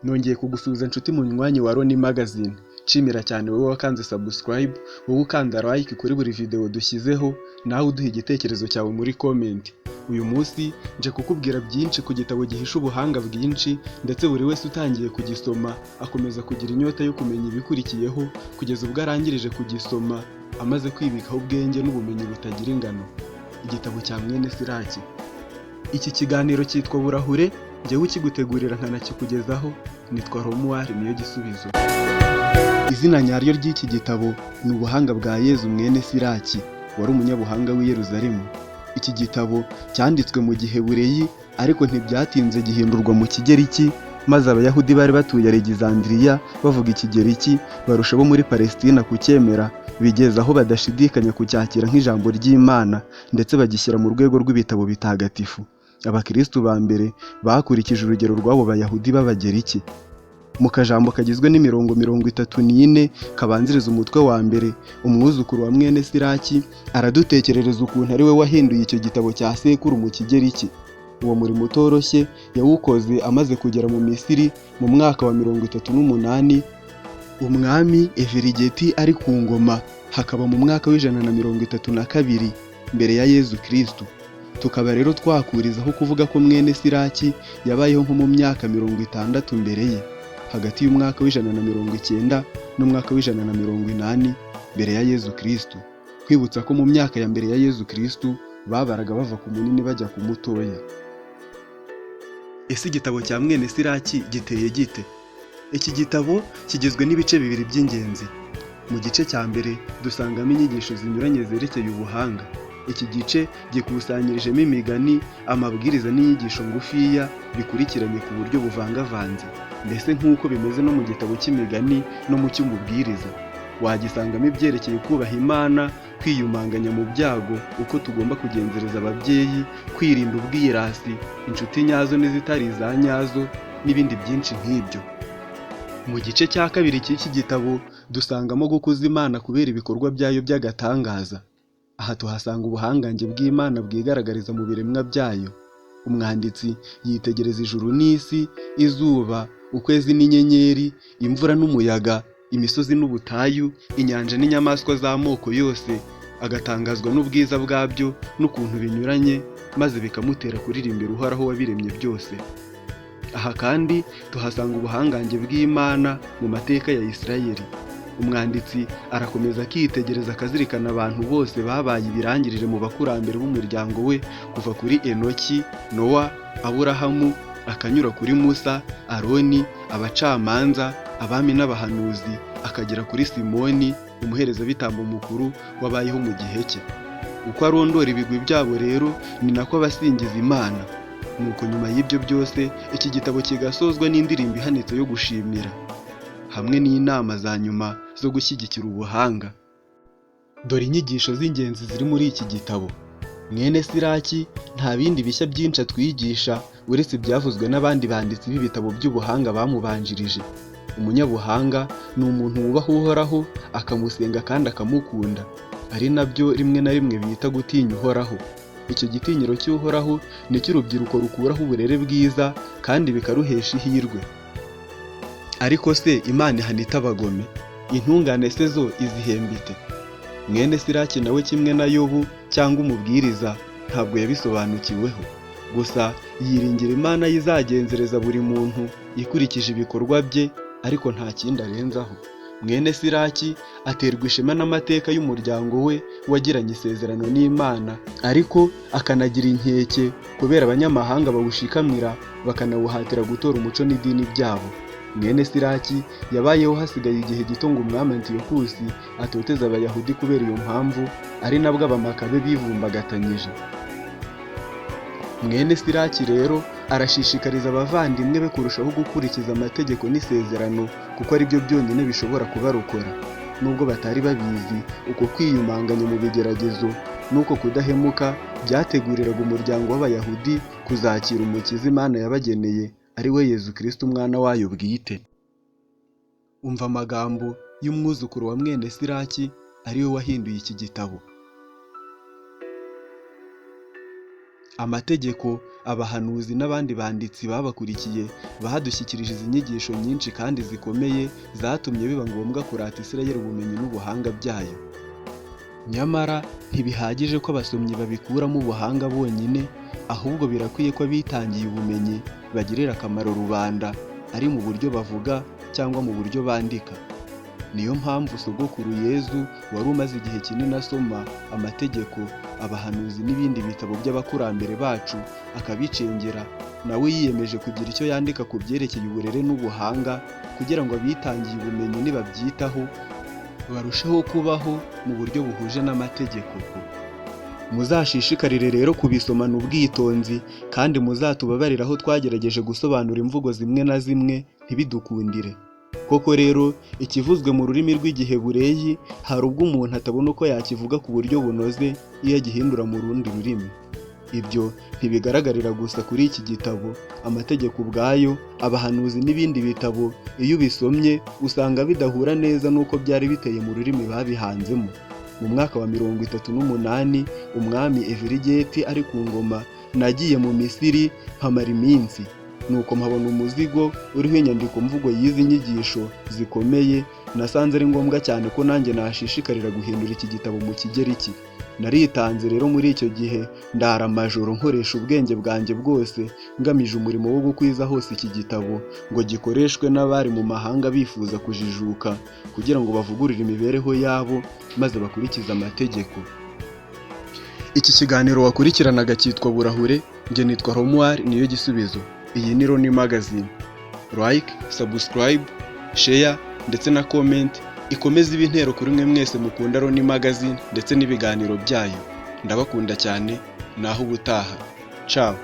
Nongeye kugusuhuza nshuti munywanyi wa Roni Magazine. Nshimira cyane wowe wakanze subscribe, wowe ukanda like kuri buri video dushyizeho, nawe uduha igitekerezo cyawe muri comment. Uyu munsi nje kukubwira byinshi ku gitabo gihishe ubuhanga bwinshi, ndetse buri wese utangiye kugisoma akomeza kugira inyota yo kumenya ibikurikiyeho kugeza ubwo arangirije kugisoma amaze kwibikaho ubwenge n'ubumenyi butagira ingano. Igitabo cya mwene Siraki. Iki kiganiro cyitwa Burahure, njyewe ukigutegurira nkanakikugezaho nitwa Romuald niyo gisubizo. Izina nyaryo ry'iki gitabo ni Ubuhanga bwa Yezu mwene Siraki, wari umunyabuhanga w'i Yeruzalemu. Iki gitabo cyanditswe mu Gihebureyi ariko ntibyatinze gihindurwa mu Kigeriki, maze Abayahudi bari batuye Alexandria bavuga Ikigeriki barusha abo muri Palestina kucyemera, bigeza aho badashidikanya kucyakira nk'ijambo ry'Imana ndetse bagishyira mu rwego rw'ibitabo bitagatifu. Abakristu ba mbere bakurikije urugero rw'abo Bayahudi b'Abageriki. Mu kajambo kagizwe n'imirongo 34 kabanziriza umutwe wa mbere, umwuzukuru wa mwene Siraki aradutekerereza ukuntu ari we wahinduye icyo gitabo cya sekuru mu Kigeriki. Uwo murimo utoroshye yawukoze amaze kugera mu Misiri mu mwaka wa 38, umwami Everigeti ari ku ngoma, hakaba mu mwaka wa 132 mbere ya Yezu Kristu. Tukaba rero twakurizaho kuvuga ko mwene Siraki yabayeho nko mu myaka 60 mbere ye, hagati y'umwaka wa 190 n'umwaka wa 180 mbere ya Yezu Kristu. Kwibutsa ko mu myaka ya mbere ya Yezu Kristu babaraga bava ku munini bajya ku mutoya. Ese igitabo cya mwene Siraki giteye gite? Iki gitabo kigizwe n'ibice bibiri by'ingenzi. Mu gice cya mbere dusangamo inyigisho zinyuranye zerekeye ubuhanga. Iki gice gikusanyirijemo imigani, amabwiriza n'inyigisho ngufiya bikurikiranye ku buryo buvangavanze, mbese nk'uko bimeze no mu gitabo cy'imigani no mu cy'umubwiriza. Wagisangamo ibyerekeye kubaha Imana, kwiyumanganya mu byago, uko tugomba kugenzereza ababyeyi, kwirinda ubwirasi, inshuti nyazo n'izitari iza nyazo, n'ibindi byinshi nk'ibyo. Mu gice cya kabiri cy'iki gitabo dusangamo gukuza Imana kubera ibikorwa byayo by'agatangaza. Aha tuhasanga ubuhangange bw'Imana bwigaragariza mu biremwa byayo. Umwanditsi yitegereza ijuru n'isi, izuba, ukwezi n'inyenyeri, imvura n'umuyaga, imisozi n'ubutayu, inyanja n'inyamaswa z'amoko yose, agatangazwa n'ubwiza bwabyo n'ukuntu binyuranye, maze bikamutera kuririmbira Uhoraho wabiremye byose. Aha kandi tuhasanga ubuhangange bw'Imana mu mateka ya Isirayeli. Umwanditsi arakomeza akitegereza akazirikana abantu bose babaye ibirangirire mu bakurambere b'umuryango we, kuva kuri Enoki, Nowa, Aburahamu, akanyura kuri Musa, Aroni, abacamanza, abami n'abahanuzi, akagera kuri Simoni, umuherezabitambo mukuru wabayeho mu gihe cye. Uko arondora ibigwi byabo rero ni nako abasingiza Imana. Nuko nyuma y'ibyo byose iki gitabo kigasozwa n'indirimbo ihanitse yo gushimira, hamwe n'inama za nyuma zo gushyigikira ubuhanga. Dore inyigisho z'ingenzi ziri muri iki gitabo. Mwene Siraki nta bindi bishya byinshi atwigisha uretse ibyavuzwe n'abandi banditsi b'ibitabo by'ubuhanga bamubanjirije. Umunyabuhanga ni umuntu wubaha Uhoraho, akamusenga kandi akamukunda, ari nabyo rimwe na rimwe bita gutinya Uhoraho. Icyo gitinyiro cy'Uhoraho nicyo urubyiruko rukuraho uburere bwiza kandi bikaruhesha ihirwe. Ariko se Imana ihana ite abagome? Intungane se zo izihemba ite? Mwene Siraki nawe kimwe na Yobu cyangwa umubwiriza ntabwo yabisobanukiweho. Gusa yiringira Imana izagenzereza buri muntu ikurikije ibikorwa bye, ariko nta kindi arenzaho. Mwene Siraki aterwa ishema n'amateka y'umuryango we wagiranye isezerano n'Imana, ariko akanagira inkeke kubera abanyamahanga bawushikamira bakanawuhatira gutora umuco n'idini byabo. Mwene Siraki yabayeho hasigaye igihe gito ngo umwami Antiyokusi atoteze Abayahudi kubera iyo mpamvu, ari nabwo Abamakabe bivumbagatanyije. Mwene Siraki rero arashishikariza abavandimwe be kurushaho gukurikiza amategeko n'isezerano, kuko ari byo byonyine bishobora kubarokora. Nubwo batari babizi, uko kwiyumanganya mu bigeragezo n'uko kudahemuka byateguriraga umuryango w'Abayahudi kuzakira Umukiza Imana yabageneye, ari we Yezu Kristu umwana wayo bwite. Umva amagambo y'umwuzukuru wa mwene Siraki, ari we wahinduye iki gitabo. Amategeko, abahanuzi n'abandi banditsi babakurikiye badushyikirije izi nyigisho nyinshi kandi zikomeye zatumye biba ngombwa kurata Isirayeli ubumenyi n'ubuhanga byayo. Nyamara ntibihagije ko abasomyi babikuramo ubuhanga bonyine, ahubwo birakwiye ko abitangiye ubumenyi bagirira akamaro rubanda, ari mu buryo bavuga cyangwa mu buryo bandika. Niyo mpamvu Sogokuru Yezu wari umaze igihe kinini asoma amategeko, abahanuzi n'ibindi bitabo by'abakurambere bacu akabicengera, nawe yiyemeje kugira icyo yandika ku byerekeye uburere n'ubuhanga kugira ngo abitangiye ubumenyi nibabyitaho barusheho kubaho mu buryo buhuje n'amategeko. Muzashishikarire rero kubisomana ubwitonzi kandi muzatubabarire aho twagerageje gusobanura imvugo zimwe na zimwe ntibidukundire. Koko rero ikivuzwe mu rurimi rw'Igihebureyi hari ubwo umuntu atabona uko yakivuga ku buryo bunoze iyo agihindura mu rundi rurimi. Ibyo ntibigaragarira gusa kuri iki gitabo, amategeko ubwayo, abahanuzi n'ibindi bitabo, iyo ubisomye usanga bidahura neza n'uko byari biteye mu rurimi babihanzemo. Mu mwaka wa 38 umwami Everigeti ari ku ngoma, nagiye mu Misiri mpamara iminsi. Nuko mpabona umuzigo uriho inyandiko mvugo y'izi nyigisho zikomeye, nasanze ari ngombwa cyane ko nanjye nashishikarira guhindura iki gitabo mu Kigeriki. Naritanze rero muri icyo gihe ndara amajoro nkoresha ubwenge bwanjye bwose ngamije umurimo wo gukwiza hose iki gitabo ngo gikoreshwe n'abari mu mahanga bifuza kujijuka kugira ngo bavugurure imibereho yabo maze bakurikize amategeko. Iki kiganiro wakurikiranaga cyitwa Burahure, njye nitwa Romuald niyo gisubizo. Iyi ni Roni Magazine. Like, subscribe, share ndetse na comment ikomeze iba intero kuri mwe mwese mukunda Roni Magazine ndetse n'ibiganiro byayo. Ndabakunda cyane, naho ubutaha. Ciao.